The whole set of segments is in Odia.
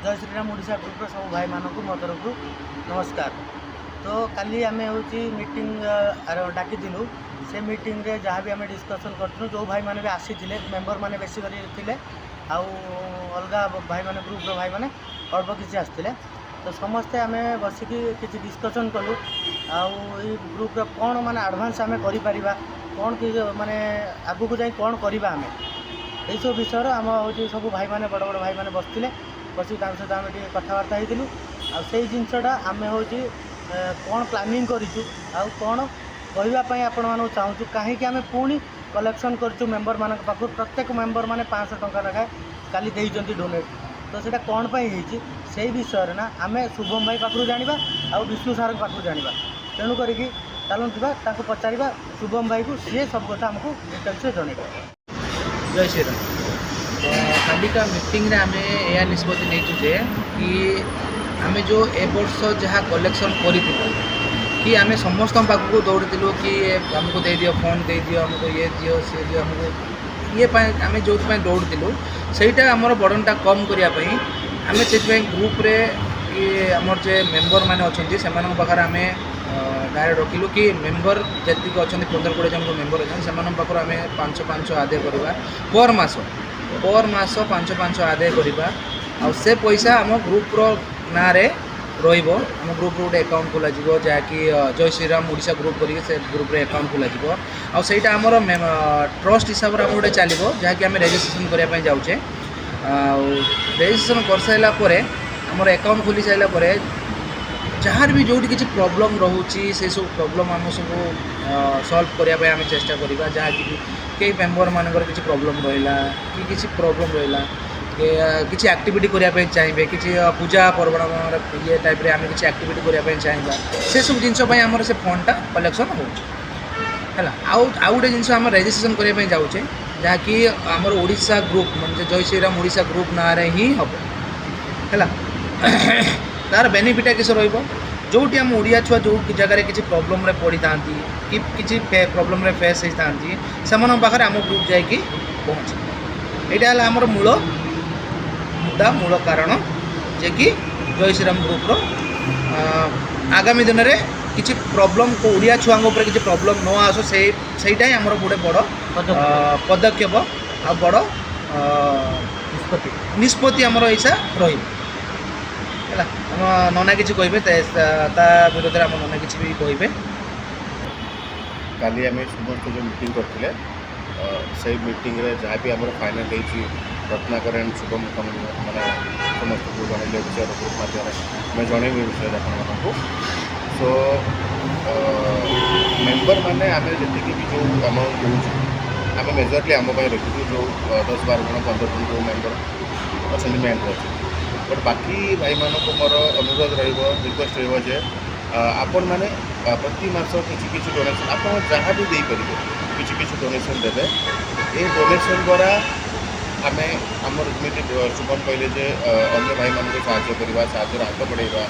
ଜୟ ଶ୍ରୀରାମ ଓଡ଼ିଶା ଗ୍ରୁପ୍ର ସବୁ ଭାଇମାନଙ୍କୁ ମୋ ତରଫରୁ ନମସ୍କାର। ତ କାଲି ଆମେ ହେଉଛି ମିଟିଂ ଡାକିଥିଲୁ। ସେ ମିଟିଂରେ ଯାହା ବି ଆମେ ଡିସ୍କସନ୍ କରିଥିଲୁ, ଯେଉଁ ଭାଇମାନେ ବି ଆସିଥିଲେ, ମେମ୍ବରମାନେ ବେଶୀ କରି ଥିଲେ ଆଉ ଅଲଗା ଭାଇମାନେ, ଗ୍ରୁପ୍ର ଭାଇମାନେ ଅଳ୍ପ କିଛି ଆସିଥିଲେ। ତ ସମସ୍ତେ ଆମେ ବସିକି କିଛି ଡିସ୍କସନ୍ କଲୁ ଆଉ ଏଇ ଗ୍ରୁପ୍ର କ'ଣ ମାନେ ଆଡ଼ଭାନ୍ସ ଆମେ କରିପାରିବା, କ'ଣ କି ମାନେ ଆଗକୁ ଯାଇ କ'ଣ କରିବା ଆମେ, ଏଇସବୁ ବିଷୟରେ ଆମ ହେଉଛି ସବୁ ଭାଇମାନେ, ବଡ଼ ବଡ଼ ଭାଇମାନେ ବସିଥିଲେ। ବସିକି ତାଙ୍କ ସହିତ ଆମେ ଟିକେ କଥାବାର୍ତ୍ତା ହେଇଥିଲୁ। ଆଉ ସେଇ ଜିନିଷଟା ଆମେ ହେଉଛି କ'ଣ ପ୍ଲାନିଂ କରିଛୁ ଆଉ କ'ଣ କହିବା ପାଇଁ ଆପଣମାନଙ୍କୁ ଚାହୁଁଛୁ, କାହିଁକି ଆମେ ପୁଣି କଲେକ୍ସନ୍ କରିଛୁ ମେମ୍ବରମାନଙ୍କ ପାଖରୁ। ପ୍ରତ୍ୟେକ ମେମ୍ବରମାନେ 500 ଟଙ୍କା ଲେଖାଏଁ କାଲି ଦେଇଛନ୍ତି ଡୋନେଟ୍। ତ ସେଇଟା କ'ଣ ପାଇଁ ହେଇଛି, ସେଇ ବିଷୟରେ ନା ଆମେ ଶୁଭମ ଭାଇ ପାଖରୁ ଜାଣିବା ଆଉ ବିଷ୍ଣୁ ସାର୍ଙ୍କ ପାଖରୁ ଜାଣିବା। ତେଣୁ କରିକି ଚାଲନ୍ତୁ ଯିବା, ତାଙ୍କୁ ପଚାରିବା ଶୁଭମ ଭାଇକୁ, ସିଏ ସବୁ କଥା ଆମକୁ ଡିଟେଲ୍ସରେ ଜଣେଇବେ। ଜୟ ଶ୍ରୀରାମ। ତ କାଲିକା ମିଟିଂରେ ଆମେ ଏହା ନିଷ୍ପତ୍ତି ନେଇଛୁ ଯେ କି ଆମେ ଯେଉଁ ଏ ବର୍ଷ ଯାହା କଲେକ୍ସନ୍ କରିଥିଲୁ, କି ଆମେ ସମସ୍ତଙ୍କ ପାଖକୁ ଦୌଡ଼ିଥିଲୁ କି ଏ ଆମକୁ ଦେଇଦିଅ, ଫୋନ୍ ଦେଇଦିଅ ଆମକୁ, ଇଏ ଦିଅ, ସିଏ ଦିଅ ଆମକୁ, ଇଏ ପାଇଁ ଆମେ ଯେଉଁଥିପାଇଁ ଦୌଡ଼ିଥିଲୁ, ସେଇଟା ଆମର ବର୍ଡ଼ନଟା କମ୍ କରିବା ପାଇଁ ଆମେ ସେଥିପାଇଁ ଗ୍ରୁପ୍ରେ କି ଆମର ଯେ ମେମ୍ବରମାନେ ଅଛନ୍ତି, ସେମାନଙ୍କ ପାଖରେ ଆମେ ଡାଇରେକ୍ଟ ରଖିଲୁ କି ମେମ୍ବର ଯେତିକି ଅଛନ୍ତି, 15-20 ଜଣ ଯେଉଁ ମେମ୍ବର ଅଛନ୍ତି, ସେମାନଙ୍କ ପାଖରୁ ଆମେ ପାଞ୍ଚ ପାଞ୍ଚ ଆଦାୟ କରିବା ପର୍ ମାସ। ପର୍ ମାସ ପାଞ୍ଚ ପାଞ୍ଚ ଆଦାୟ କରିବା ଆଉ ସେ ପଇସା ଆମ ଗ୍ରୁପ୍ର ନାଁରେ ରହିବ। ଆମ ଗ୍ରୁପ୍ର ଗୋଟେ ଆକାଉଣ୍ଟ ଖୋଲାଯିବ, ଯାହାକି ଜୟ ଶ୍ରୀରାମ ଓଡ଼ିଶା ଗ୍ରୁପ୍ କରିକି ସେ ଗ୍ରୁପ୍ରେ ଆକାଉଣ୍ଟ ଖୋଲାଯିବ। ଆଉ ସେଇଟା ଆମର ଟ୍ରଷ୍ଟ ହିସାବରେ ଆମର ଗୋଟେ ଚାଲିବ, ଯାହାକି ଆମେ ରେଜିଷ୍ଟ୍ରେସନ୍ କରିବା ପାଇଁ ଯାଉଛେ। ଆଉ ରେଜିଷ୍ଟ୍ରେସନ୍ କରିସାରିଲା ପରେ, ଆମର ଆକାଉଣ୍ଟ ଖୋଲି ସାରିଲା ପରେ, ଯାହାର ବି ଯେଉଁଠି କିଛି ପ୍ରୋବ୍ଲେମ୍ ରହୁଛି, ସେସବୁ ପ୍ରୋବ୍ଲେମ୍ ଆମେ ସବୁ ସଲ୍ଭ କରିବା ପାଇଁ ଆମେ ଚେଷ୍ଟା କରିବା। ଯାହାକି ବି କେହି ମେମ୍ବରମାନଙ୍କର କିଛି ପ୍ରୋବ୍ଲେମ୍ ରହିଲା କି କିଛି ପ୍ରୋବ୍ଲେମ୍ ରହିଲା କି କିଛି ଆକ୍ଟିଭିଟି କରିବା ପାଇଁ ଚାହିଁବେ, କିଛି ପୂଜା ପର୍ବଣ ଇଏ ଟାଇପ୍ରେ ଆମେ କିଛି ଆକ୍ଟିଭିଟି କରିବା ପାଇଁ ଚାହିଁବା, ସେସବୁ ଜିନିଷ ପାଇଁ ଆମର ସେ ଫଣ୍ଡଟା କଲେକ୍ସନ୍ ହେଉଛି। ହେଲା। ଆଉ ଆଉ ଗୋଟେ ଜିନିଷ ଆମେ ରେଜିଷ୍ଟ୍ରେସନ୍ କରିବା ପାଇଁ ଯାଉଛେ, ଯାହାକି ଆମର ଓଡ଼ିଶା ଗ୍ରୁପ୍, ମାନେ ଯେ ଜୟ ଶ୍ରୀରାମ ଓଡ଼ିଶା ଗ୍ରୁପ୍ ନାଁରେ ହିଁ ହେବ। ହେଲା। ତାର ବେନିଫିଟ୍ଟା କିସ ରହିବ? ଯେଉଁଠି ଆମ ଓଡ଼ିଆ ଛୁଆ ଯେଉଁ ଜାଗାରେ କିଛି ପ୍ରୋବ୍ଲେମ୍ରେ ପଡ଼ିଥାନ୍ତି କି କିଛି ପ୍ରୋବ୍ଲେମ୍ରେ ଫେସ୍ ହେଇଥାନ୍ତି, ସେମାନଙ୍କ ପାଖରେ ଆମ ଗ୍ରୁପ୍ ଯାଇକି ପହଞ୍ଚିବ। ଏଇଟା ହେଲା ଆମର ମୂଳ ମୁଦ୍ଦା, ମୂଳ କାରଣ ଯେ କି ଜୟ ଶ୍ରୀରାମ ଗ୍ରୁପ୍ର ଆଗାମୀ ଦିନରେ କିଛି ପ୍ରୋବ୍ଲେମ୍, ଓଡ଼ିଆ ଛୁଆଙ୍କ ଉପରେ କିଛି ପ୍ରୋବ୍ଲେମ୍ ନ ଆସୁ, ସେଇଟା ହିଁ ଆମର ଗୋଟେ ବଡ଼ ପଦକ୍ଷେପ ଆଉ ବଡ଼ ନିଷ୍ପତ୍ତି। ନିଷ୍ପତ୍ତି ଆମର ଏଇସା ରହିବ। ହେଲା। ଆମ ନନା କିଛି କହିବେ, ତା ବିରୋଧରେ ଆମ ନନା କିଛି ବି କହିବେ। କାଲି ଆମେ ସମସ୍ତେ ଯେଉଁ ମିଟିଂ କରିଥିଲେ, ସେଇ ମିଟିଂରେ ଯାହା ବି ଆମର ଫାଇନାଲ୍ ହେଇଛି, ରତ୍ନାକର ଆଣ୍ଡ ଶୁଭମ ମାନେ ସମସ୍ତଙ୍କୁ ଜଣେଇଲେ ବିଷୟରେ, ଗ୍ରୁପ୍ ମାଧ୍ୟମରେ ଆମେ ଜଣେଇବୁ ଏ ବିଷୟରେ ଆପଣମାନଙ୍କୁ। ସୋ ମେମ୍ବର ମାନେ ଆମେ ଯେତିକି ବି ଯେଉଁ ଆମାଉଣ୍ଟ ଦେଉଛୁ, ଆମେ ମେଜରଲି ଆମ ପାଇଁ ରଖିଛୁ, ଯେଉଁ 10-12 ଜଣ, 15 ଜଣ ଯେଉଁ ମେମ୍ବର ଅଛନ୍ତି, ମେନ୍ରେ ଅଛନ୍ତି। ବଟ୍ ବାକି ଭାଇମାନଙ୍କୁ ମୋର ଅନୁରୋଧ ରହିବ, ରିକ୍ୱେଷ୍ଟ ରହିବ ଯେ ଆପଣମାନେ ପ୍ରତି ମାସ କିଛି କିଛି ଡୋନେସନ୍, ଆପଣ ଯାହା ବି ଦେଇପାରିବେ, କିଛି କିଛି ଡୋନେସନ୍ ଦେବେ। ଏ ଡୋନେସନ୍ ଦ୍ୱାରା ଆମେ ଆମର ଯେମିତି ଶୁଭମ କହିଲେ ଯେ ଅନ୍ୟ ଭାଇମାନଙ୍କୁ ସାହାଯ୍ୟ କରିବା, ସାହାଯ୍ୟର ହାତ ବଢ଼େଇବା।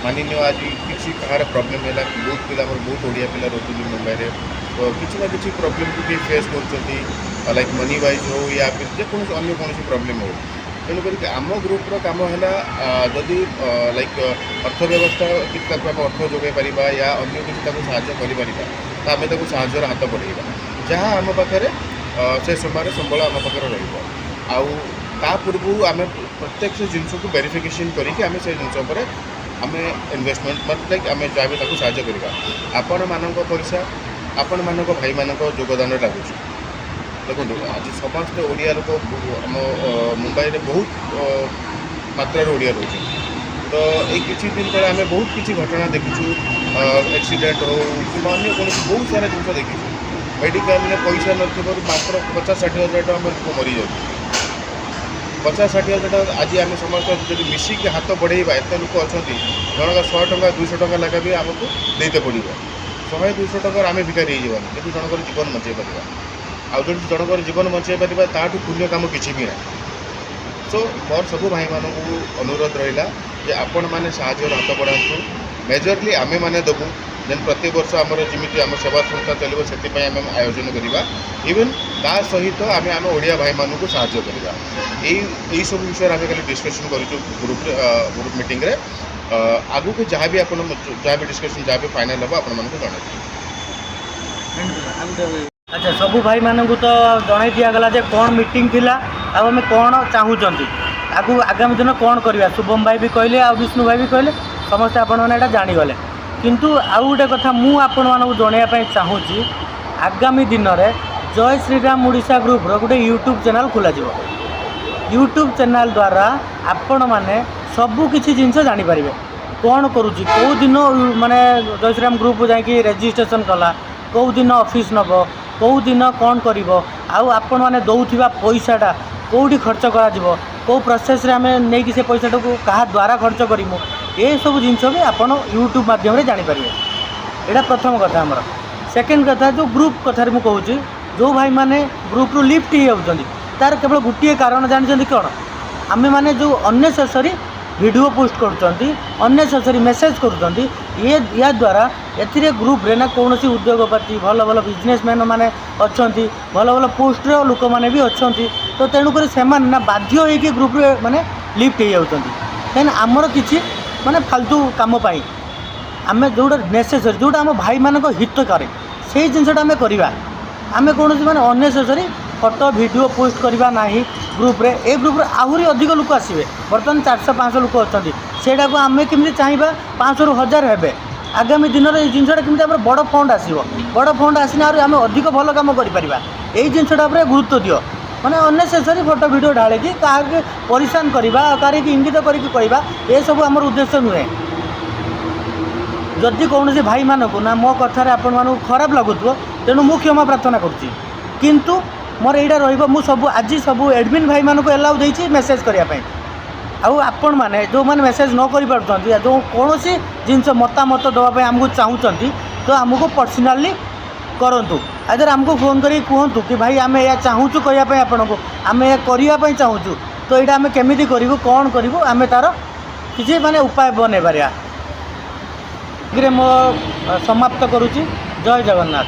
ମାନିନିଅ ଆଜି କିଛି କାହାର ପ୍ରୋବ୍ଲେମ୍ ହେଲା, ବହୁତ ପିଲା, ଆମର ବହୁତ ଓଡ଼ିଆ ପିଲା ରହୁଛନ୍ତି ମୁମ୍ବାଇରେ, ତ କିଛି ନା କିଛି ପ୍ରୋବ୍ଲେମ୍କୁ କିଏ ଫେସ୍ କରୁଛନ୍ତି, ଲାଇକ୍ ମନି ୱାଇଜ୍ ହଉ ୟା ଫିର୍ ଯେକୌଣସି ଅନ୍ୟ କୌଣସି ପ୍ରୋବ୍ଲେମ୍ ହଉ। ତେଣୁ କରିକି ଆମ ଗ୍ରୁପ୍ର କାମ ହେଲା ଯଦି ଲାଇକ୍ ଅର୍ଥ ବ୍ୟବସ୍ଥା କିଛି ତାକୁ ଆମେ ଅର୍ଥ ଯୋଗାଇ ପାରିବା ୟା ଅନ୍ୟ କିଛି ତାକୁ ସାହାଯ୍ୟ କରିପାରିବା, ତ ଆମେ ତାକୁ ସାହାଯ୍ୟର ହାତ ବଢ଼େଇବା, ଯାହା ଆମ ପାଖରେ ସେ ସମୟରେ ସମ୍ବଳ ଆମ ପାଖରେ ରହିବ। ଆଉ ତା ପୂର୍ବରୁ ଆମେ ପ୍ରତ୍ୟେକ ସେ ଜିନିଷକୁ ଭେରିଫିକେସନ୍ କରିକି ଆମେ ସେ ଜିନିଷ ଉପରେ ଆମେ ଇନଭେଷ୍ଟମେଣ୍ଟ, ମାନେ ଲାଇକ୍ ଆମେ ଯାହା ବି ତାକୁ ସାହାଯ୍ୟ କରିବା, ଆପଣମାନଙ୍କ ପଇସା, ଆପଣମାନଙ୍କ ଭାଇମାନଙ୍କ ଯୋଗଦାନରେ ଲାଗୁଛି। ଦେଖନ୍ତୁ, ଆଜି ସମସ୍ତେ ଓଡ଼ିଆ ଲୋକ ଆମ ମୁମ୍ବାଇରେ ବହୁତ ମାତ୍ରାରେ ଓଡ଼ିଆ ରହୁଛନ୍ତି। ତ ଏଇ କିଛି ଦିନ ତଳେ ଆମେ ବହୁତ କିଛି ଘଟଣା ଦେଖିଛୁ, ଆକ୍ସିଡେଣ୍ଟ ହଉ କିମ୍ବା ଅନ୍ୟ କୌଣସି ବହୁତ ସାରା ଜିନିଷ ଦେଖିଛୁ। ମେଡ଼ିକାଲରେ ପଇସା ନଥିବାରୁ ମାତ୍ର 50-60 ହଜାର ଟଙ୍କା ଲୋକ ମରିଯାଉଛି। 50-60 ହଜାର ଟଙ୍କା ଆଜି ଆମେ ସମସ୍ତେ ଯଦି ମିଶିକି ହାତ ବଢ଼େଇବା, ଏତେ ଲୋକ ଅଛନ୍ତି, ଜଣକା 100 ଟଙ୍କା, 200 ଟଙ୍କା ଲେଖା ବି ଆମକୁ ଦେଇତେ ପଡ଼ିବ। 100-200 ଟଙ୍କାର ଆମେ ଭିକାରୀ ହେଇଯିବାନି, କିନ୍ତୁ ଜଣଙ୍କର ଜୀବନ ବଞ୍ଚେଇ ପାରିବା। ଆଉ ଯଦି ଜଣଙ୍କର ଜୀବନ ବଞ୍ଚେଇ ପାରିବା, ତାଠୁ ପୁଣ୍ୟ କାମ କିଛି ବି ନାହିଁ। ସୋ ମୋର ସବୁ ଭାଇମାନଙ୍କୁ ଅନୁରୋଧ ରହିଲା ଯେ ଆପଣମାନେ ସାହାଯ୍ୟର ହାତ ବଢ଼ାନ୍ତୁ। ମେଜରଲି ଆମେମାନେ ଦେବୁ। ଦେନ୍ ପ୍ରତିବର୍ଷ ଆମର ଯେମିତି ଆମ ସେବା ସଂସ୍ଥା ଚାଲିବ, ସେଥିପାଇଁ ଆମେ ଆୟୋଜନ କରିବା। ଇଭେନ୍ ତା ସହିତ ଆମେ ଆମ ଓଡ଼ିଆ ଭାଇମାନଙ୍କୁ ସାହାଯ୍ୟ କରିବା। ଏଇସବୁ ବିଷୟରେ ଆମେ କାଲି ଡିସ୍କସନ୍ କରିଛୁ ଗ୍ରୁପ୍ରେ, ଗ୍ରୁପ୍ ମିଟିଂରେ। ଆଗକୁ ଯାହା ବି ଆପଣ ଯାହା ବି ଡିସ୍କସନ୍, ଯାହା ବି ଫାଇନାଲ୍ ହେବ, ଆପଣମାନଙ୍କୁ ଜଣାଇବି। ଆଚ୍ଛା, ସବୁ ଭାଇମାନଙ୍କୁ ତ ଜଣାଇ ଦିଆଗଲା ଯେ କ'ଣ ମିଟିଂ ଥିଲା ଆଉ ଆମେ କ'ଣ ଚାହୁଁଛନ୍ତି, ଆଗକୁ ଆଗାମୀ ଦିନ କ'ଣ କରିବା। ଶୁଭମ ଭାଇ ବି କହିଲେ ଆଉ ବିଷ୍ଣୁ ଭାଇ ବି କହିଲେ, ସମସ୍ତେ ଆପଣମାନେ ଏଇଟା ଜାଣିଗଲେ। କିନ୍ତୁ ଆଉ ଗୋଟେ କଥା ମୁଁ ଆପଣମାନଙ୍କୁ ଜଣାଇବା ପାଇଁ ଚାହୁଁଛି, ଆଗାମୀ ଦିନରେ ଜୟ ଶ୍ରୀରାମ ଓଡ଼ିଶା ଗ୍ରୁପ୍ର ଗୋଟେ ୟୁଟ୍ୟୁବ୍ ଚ୍ୟାନେଲ୍ ଖୋଲାଯିବ। ୟୁଟ୍ୟୁବ୍ ଚ୍ୟାନେଲ୍ ଦ୍ୱାରା ଆପଣମାନେ ସବୁ କିଛି ଜିନିଷ ଜାଣିପାରିବେ, କ'ଣ କରୁଛି, କେଉଁ ଦିନ ମାନେ ଜୟ ଶ୍ରୀରାମ ଗ୍ରୁପ୍ ଯାଇକି ରେଜିଷ୍ଟ୍ରେସନ୍ କଲା, କେଉଁ ଦିନ ଅଫିସ୍ ନେବ, କେଉଁ ଦିନ କ'ଣ କରିବ, ଆଉ ଆପଣମାନେ ଦେଉଥିବା ପଇସାଟା କେଉଁଠି ଖର୍ଚ୍ଚ କରାଯିବ, କେଉଁ ପ୍ରୋସେସ୍ରେ ଆମେ ନେଇକି ସେ ପଇସାଟାକୁ କାହା ଦ୍ୱାରା ଖର୍ଚ୍ଚ କରିବୁ, ଏସବୁ ଜିନିଷ ବି ଆପଣ ୟୁଟ୍ୟୁବ୍ ମାଧ୍ୟମରେ ଜାଣିପାରିବେ। ଏଇଟା ପ୍ରଥମ କଥା ଆମର। ସେକେଣ୍ଡ କଥା, ଯେଉଁ ଗ୍ରୁପ୍ କଥାରେ ମୁଁ କହୁଛି, ଯେଉଁ ଭାଇମାନେ ଗ୍ରୁପ୍ରୁ ଲିଫ୍ଟ ହେଇଯାଉଛନ୍ତି, ତାର କେବଳ ଗୋଟିଏ କାରଣ ଜାଣିଛନ୍ତି କ'ଣ? ଆମେମାନେ ଯେଉଁ ଅନ୍ନେସେସରି ଭିଡ଼ିଓ ପୋଷ୍ଟ କରୁଛନ୍ତି, ଅନ୍ନେସେସରି ମେସେଜ୍ କରୁଛନ୍ତି, ଇଏ ୟା ଦ୍ୱାରା ଏଥିରେ ଗ୍ରୁପ୍ରେ ନା କୌଣସି ଉଦ୍ୟୋଗପତି, ଭଲ ଭଲ ବିଜନେସମ୍ୟାନ୍ ମାନେ ଅଛନ୍ତି, ଭଲ ଭଲ ପୋଷ୍ଟର ଲୋକମାନେ ବି ଅଛନ୍ତି। ତ ତେଣୁକରି ସେମାନେ ନା ବାଧ୍ୟ ହେଇକି ଗ୍ରୁପ୍ରେ ମାନେ ଲିଫ୍ଟ ହେଇଯାଉଛନ୍ତି। କାହିଁକିନା ଆମର କିଛି ମାନେ ଫାଲତୁ କାମ ପାଇଁ ଆମେ ଯେଉଁଟା ନେସେସରି, ଯେଉଁଟା ଆମ ଭାଇମାନଙ୍କ ହିତ କରେ, ସେଇ ଜିନିଷଟା ଆମେ କରିବା। ଆମେ କୌଣସି ମାନେ ଅନ୍ନେସେସରି ଫଟୋ ଭିଡ଼ିଓ ପୋଷ୍ଟ କରିବା ନାହିଁ ଗ୍ରୁପ୍ରେ। ଏ ଗ୍ରୁପ୍ରେ ଆହୁରି ଅଧିକ ଲୋକ ଆସିବେ। ବର୍ତ୍ତମାନ 400 500 ଲୋକ ଅଛନ୍ତି, ସେଇଟାକୁ ଆମେ କେମିତି ଚାହିଁବା 500ରୁ 1000 ହେବେ। ଆଗାମୀ ଦିନରେ ଏଇ ଜିନିଷଟା କେମିତି ଆମର ବଡ଼ ଫଣ୍ଡ ଆସିବ, ବଡ଼ ଫଣ୍ଡ ଆସିଲେ ଆହୁରି ଆମେ ଅଧିକ ଭଲ କାମ କରିପାରିବା, ଏଇ ଜିନିଷଟା ଉପରେ ଗୁରୁତ୍ୱ ଦିଅ। ମାନେ ଅନ୍ନେସେସରି ଫଟୋ ଭିଡ଼ିଓ ଢାଳିକି କାହାକୁ ପରିଶାନ କରିବା ଆଉ କାହାରିକି ଇଙ୍ଗିତ କରିକି କହିବା, ଏସବୁ ଆମର ଉଦ୍ଦେଶ୍ୟ ନୁହେଁ। ଯଦି କୌଣସି ଭାଇମାନଙ୍କୁ ନା ମୋ କଥାରେ ଆପଣମାନଙ୍କୁ ଖରାପ ଲାଗୁଥିବ, ତେଣୁ ମୁଁ କ୍ଷମା ପ୍ରାର୍ଥନା କରୁଛି। କିନ୍ତୁ ମୋର ଏଇଟା ରହିବ, ମୁଁ ସବୁ ଆଜି ସବୁ ଆଡ଼ମିନ୍ ଭାଇମାନଙ୍କୁ ଏଲାଉ ଦେଇଛି ମେସେଜ୍ କରିବା ପାଇଁ। ଆଉ ଆପଣମାନେ ଯେଉଁମାନେ ମେସେଜ୍ ନ କରିପାରୁଛନ୍ତି, ଯେଉଁ କୌଣସି ଜିନିଷ ମତାମତ ଦେବା ପାଇଁ ଆମକୁ ଚାହୁଁଛନ୍ତି, ତ ଆମକୁ ପର୍ସନାଲି କରନ୍ତୁ। ଆଇଦର ଆମକୁ ଫୋନ୍ କରିକି କୁହନ୍ତୁ କି ଭାଇ, ଆମେ ଏହା ଚାହୁଁଛୁ କହିବା ପାଇଁ ଆପଣଙ୍କୁ, ଆମେ ଏହା କରିବା ପାଇଁ ଚାହୁଁଛୁ, ତ ଏଇଟା ଆମେ କେମିତି କରିବୁ, କ'ଣ କରିବୁ, ଆମେ ତା'ର କିଛି ମାନେ ଉପାୟ ବନେଇ ପାରିବା। ଏଥିରେ ମୋ ସମାପ୍ତ କରୁଛି। ଜୟ ଜଗନ୍ନାଥ।